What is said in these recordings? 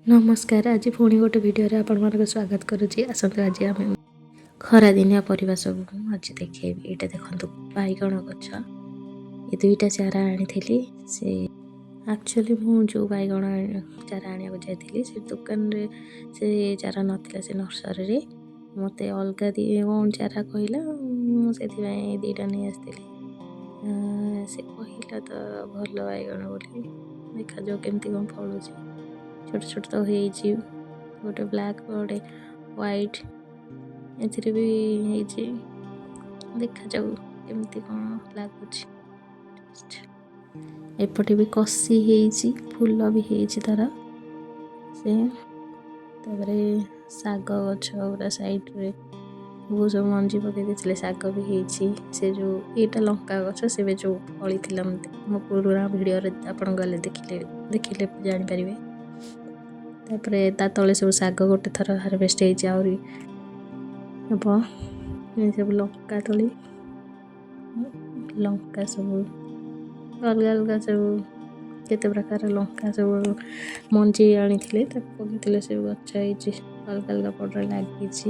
ନମସ୍କାର, ଆଜି ପୁଣି ଗୋଟେ ଭିଡ଼ିଓରେ ଆପଣମାନଙ୍କୁ ସ୍ୱାଗତ କରୁଛି। ଆସନ୍ତୁ, ଆଜି ଆମେ ଖରାଦିନିଆ ପରିବା ସବୁ ମୁଁ ଆଜି ଦେଖେଇବି। ଏଇଟା ଦେଖନ୍ତୁ, ବାଇଗଣ ଗଛ। ଏ ଦୁଇଟା ଚାରା ଆଣିଥିଲି। ସେ ଆକ୍ଚୁଆଲି ମୁଁ ଯେଉଁ ବାଇଗଣ ଚାରା ଆଣିବାକୁ ଯାଇଥିଲି, ସେ ଦୋକାନରେ ସେ ଚାରା ନଥିଲା। ସେ ନର୍ସରୀରେ ମୋତେ ଅଲଗା କ'ଣ ଚାରା କହିଲା। ମୁଁ ସେଥିପାଇଁ ଦୁଇଟା ନେଇ ଆସିଥିଲି। ସେ କହିଲା ତ ଭଲ ବାଇଗଣ ବୋଲି। ଦେଖାଯାଉ କେମିତି କ'ଣ ଫଳୁଛି। ଛୋଟ ଛୋଟ ତ ହେଇଛି, ଗୋଟେ ବ୍ଲାକ୍, ଗୋଟେ ହ୍ୱାଇଟ୍ ଏଥିରେ ବି ହେଇଛି। ଦେଖାଯାଉ କେମିତି କ'ଣ ଲାଗୁଛି। ଏପଟେ ବି କଷି ହେଇଛି, ଫୁଲ ବି ହେଇଛି ତାର ସେ। ତାପରେ ଶାଗ ଗଛ ପୁରା ସାଇଡ଼ରେ ବହୁତ ସବୁ ମଞ୍ଜି ପକେଇ ଦେଇଥିଲେ, ଶାଗ ବି ହେଇଛି। ସେ ଯେଉଁ ଏଇଟା ଲଙ୍କା ଗଛ, ସେ ବି ଯେଉଁ ଫଳିଥିଲା ମୋ ପୁରୁଣା ଭିଡ଼ିଓରେ ଆପଣ ଗଲେ ଦେଖିଲେ ଜାଣିପାରିବେ। ତାପରେ ତା ତଳେ ସବୁ ଶାଗ ଗୋଟେ ଥର ହାରଭେଷ୍ଟ ହେଇଛି, ଆହୁରି ହେବ। ଏ ସବୁ ଲଙ୍କା ତଳି, ଲଙ୍କା ସବୁ ଅଲଗା ଅଲଗା ସବୁ କେତେ ପ୍ରକାର ଲଙ୍କା ସବୁ ମଞ୍ଜି ଆଣିଥିଲେ, ତାକୁ ପକେଇଥିଲେ, ସବୁ ଗଛ ହେଇଛି, ଅଲଗା ଅଲଗା ପଟରେ ଲାଗିଛି।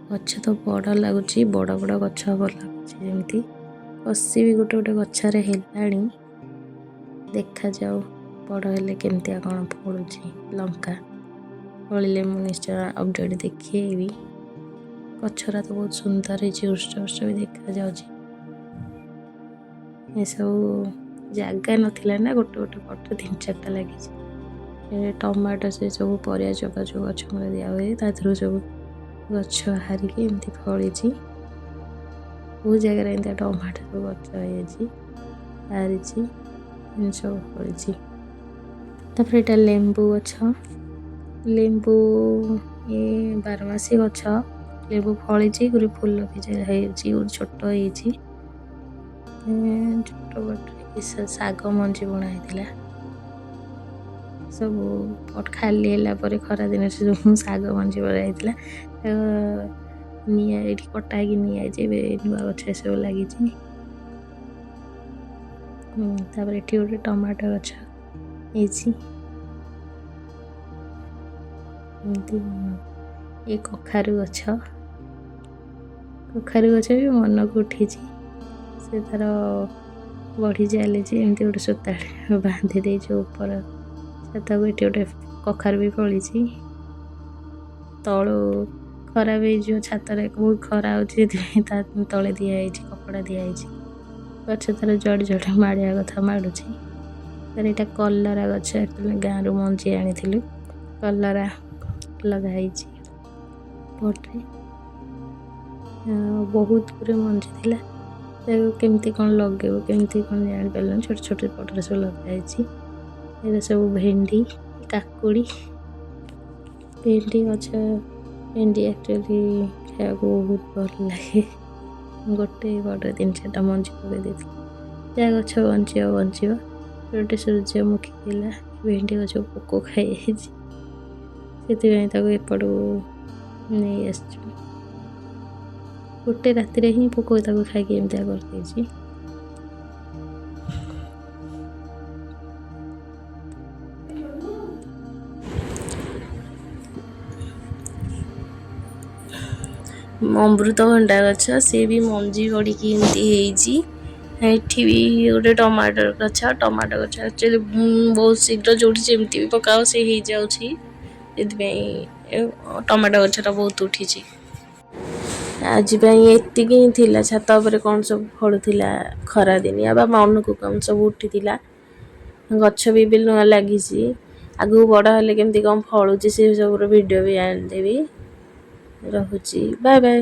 ଗଛ ତ ବଡ଼ ଲାଗୁଛି, ବଡ଼ ବଡ଼ ଗଛ ହବ ଲାଗୁଛି ଯେମିତି। କଷି ବି ଗୋଟେ ଗୋଟେ ଗଛରେ ହେଲାଣି। ଦେଖାଯାଉ ବଡ଼ ହେଲେ କେମିତିଆ କ'ଣ ଫଳୁଛି। ଲଙ୍କା ଫଳିଲେ ମୁଁ ନିଶ୍ଚୟ ଅପଡ଼େଟ୍ ଦେଖେଇବି। ଗଛରା ତ ବହୁତ ସୁନ୍ଦର ହେଇଛି, ହୃଷ୍ଟ ପୁଷ୍ଟ ବି ଦେଖାଯାଉଛି। ଏସବୁ ଜାଗା ନଥିଲା ନା, ଗୋଟେ ଗୋଟେ ପଟରେ ତିନି ଚାରିଟା ଲାଗିଛି। ଏ ଟମାଟୋ, ସେ ସବୁ ପରିବା ଚୋପା ଯେଉଁ ଗଛ ମୂଳେ ଦିଆ ହୁଏ, ତା ଦେହରୁ ସବୁ ଗଛ ବାହାରିକି ଏମିତି ଫଳିଛି। ବହୁତ ଜାଗାରେ ଏମିତି ଟମାଟୋ ସବୁ ଗଛ ହେଇଯାଇଛି, ବାହାରିଛି, ଏମିତି ସବୁ ଫଳିଛି। ତାପରେ ଏଇଟା ଲେମ୍ବୁ ଗଛ। ଲେମ୍ବୁ ଏ ବାରମାସୀ ଗଛ। ଲେମ୍ବୁ ଫଳିଛି, ଗୋଟେ ଫୁଲ ବି ହେଇଛି, ଗୋଟେ ଛୋଟ ହେଇଛି। ଛୋଟ ଗୋଟେ ଶାଗ ମଞ୍ଜି ବୁଣା ହେଇଥିଲା। ସବୁ ପଟ ଖାଲି ହେଲା ପରେ ଖରା ଦିନରେ ସେ ସବୁ ଶାଗ ମଞ୍ଜି ବୁଣା ହେଇଥିଲା। ନିଆ ଏଇଠି କଟା ହେଇକି ନିଆଯାଇଛି। ଏବେ ନୂଆ ଗଛ ଏସବୁ ଲାଗିଛି। ତାପରେ ଏଠି ଗୋଟେ ଟମାଟୋ ଗଛ ହେଇଛି ଏମିତି। ଏ କଖାରୁ ଗଛ, କଖାରୁ ଗଛ ବି ମନକୁ ଉଠିଛି, ସେ ତାର ବଢ଼ି ଚାଲିଛି। ଏମିତି ଗୋଟେ ସୂତାରେ ବାନ୍ଧି ଦେଇଛୁ ଉପର ଛାତକୁ। ଏଠି ଗୋଟେ କଖାରୁ ବି ଫଳିଛି। ତଳୁ ଖରାପ ହେଇଯିବ, ଛାତରେ ବହୁତ ଖରା ହେଉଛି, ସେଥିପାଇଁ ତା ତଳେ ଦିଆହେଇଛି, କପଡ଼ା ଦିଆହେଇଛି। ଗଛ ତାର ଯୁଆଡ଼େ ଯୁଆଡ଼େ ମାଡ଼ିବା କଥା ମାଡ଼ୁଛି ତାର। ଏଇଟା କଲରା ଗଛ। ଆକ୍ଚୁଆଲି ଗାଁରୁ ମଞ୍ଜି ଆଣିଥିଲୁ, କଲରା ଲଗା ହେଇଛି ପଟରେ। ବହୁତ ଗୁଡ଼ିଏ ମଞ୍ଜି ଥିଲା, ତାକୁ କେମିତି କ'ଣ ଲଗେଇବୁ, କେମିତି କ'ଣ ଜାଣିପାରିଲୁନି। ଛୋଟ ଛୋଟ ପଟରେ ସବୁ ଲଗା ହେଇଛି। ଏଇଟା ସବୁ ଭେଣ୍ଡି, କାକୁଡ଼ି, ଭେଣ୍ଡି ଗଛ। ଭେଣ୍ଡି ଆକ୍ଚୁଆଲି ଖାଇବାକୁ ବହୁତ ଭଲ ଲାଗେ। ଗୋଟେ ପଟରେ ତିନି ଚାରିଟା ମଞ୍ଜି ପକାଇ ଦେଇଥିଲି, ଯାହା ଗଛ ବଞ୍ଚିବ ବଞ୍ଚିବ। ଗୋଟେ ସୂର୍ଯ୍ୟମୁଖୀ ଥିଲା, ଭେଣ୍ଡି ଗଛ ପୋକ ଖାଇଯାଇଛି, ସେଥିପାଇଁ ତାକୁ ଏପଟକୁ ନେଇ ଆସିଛୁ। ଗୋଟେ ରାତିରେ ହିଁ ପୋକ ତାକୁ ଖାଇକି ଏମିତିଆ କରିଦେଇଛି। ଅମୃତଭଣ୍ଡା ଗଛ, ସେ ବି ମଞ୍ଜି ପଡ଼ିକି ଏମିତି ହେଇଛି। ଏଠି ବି ଗୋଟେ ଟମାଟର ଗଛ। ଟମାଟୋ ଗଛ ଆକ୍ଚୁଆଲି ବହୁତ ଶୀଘ୍ର ଯେଉଁଠି ଯେମିତି ବି ପକାଅ ସେ ହେଇଯାଉଛି, ସେଥିପାଇଁ ଟମାଟୋ ଗଛଟା ବହୁତ ଉଠିଛି। ଆଜି ପାଇଁ ଏତିକି ହିଁ ଥିଲା। ଛାତ ଉପରେ କ'ଣ ସବୁ ଫଳୁଥିଲା ଖରା ଦିନିଆ ବା ମନକୁ କ'ଣ ସବୁ ଉଠିଥିଲା, ଗଛ ବି ଏବେ ନୂଆ ଲାଗିଛି। ଆଗକୁ ବଡ଼ ହେଲେ କେମିତି କ'ଣ ଫଳୁଛି, ସେ ସବୁର ଭିଡ଼ିଓ ବି ଆଣିଦେବି। ରହୁଛି, ବାଏ ବାଏ।